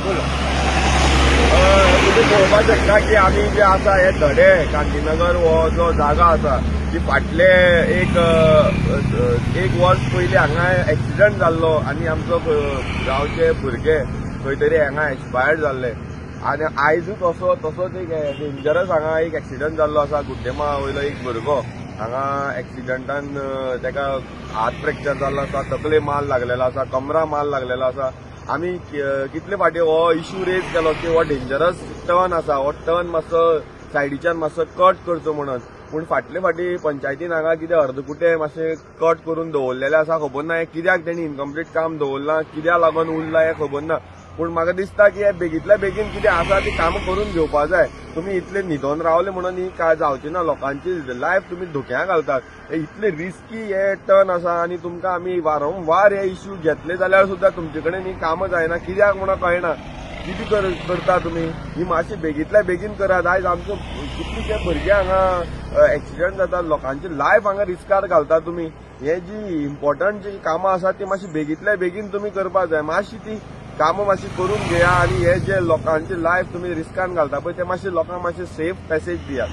बोलो. तुमी पळोवपाक शकता की आमी जे आसा हे धडे गांधीनगर हो जो जागा आसा की फाटले एक एक वर्स पयलीं हांगा एक्सिडंट जाल्लो आनी आमचो गांवचे भुरगे खंय तरी हांगा एक्सपायर्ड जाल्ले आनी आयजूच असो तसोच एक डेंजरस हांगा एक एक्सिडंट जाल्लो आसा. गुड्डेमा वयलो एक भुरगो हांगा एक्सिडंटान ताका हात फ्रॅक्चर जाल्लो आसा, तकले माल लागलेलो आसा, कमरा माल लागलेलो आसा. आमी कितले फाटी हो इश्यू रेज केलो की हो डेंजरस टर्न आसा, हो टर्न मातसो सायडीच्यान मातसो कट करचो म्हणून. पूण फाटले फाटी पंचायतीन हांगा कितें अर्दकुटे मातशें कट करून दवरलेलें आसा, खबर ना हें कित्याक तेणी इनकम्प्लीट काम दवरलां, कित्याक लागून उरलां हें खबर ना. पूण म्हाका दिसता की हे बेगींतल्या बेगीन कितें आसा ती कामां करून घेवपा जाय. तुमी इतले न्हिदोन रावले म्हणून ही काय जावची ना, लोकांची लायफ तुमी धोक्या घालतात. हे इतले रिस्की हे टर्न आसा आनी तुमकां आमी वारंवार हे इश्यू घेतले जाल्यार सुद्दां तुमचे कडेन ही कामां जायना, कित्याक म्हणून कळना. कितें करता तुमी, ही मातशी बेगींतल्या बेगीन करात. आयज आमचो कितलेशे भुरगे हांगा एक्सिडंट जातात, लोकांची लायफ हांगा रिस्कार घालता तुमी. हे जी इम्पॉर्टंट जी कामां आसा ती मातशी बेगींतल्या बेगीन तुमी करपाक जाय. मातशी ती कामां मातशी करून घेया आनी हे जे लोकांची लायफ तुमी रिस्कान घालता पळय ते मातशे लोकांक मातशे सेफ पॅसेज दियात.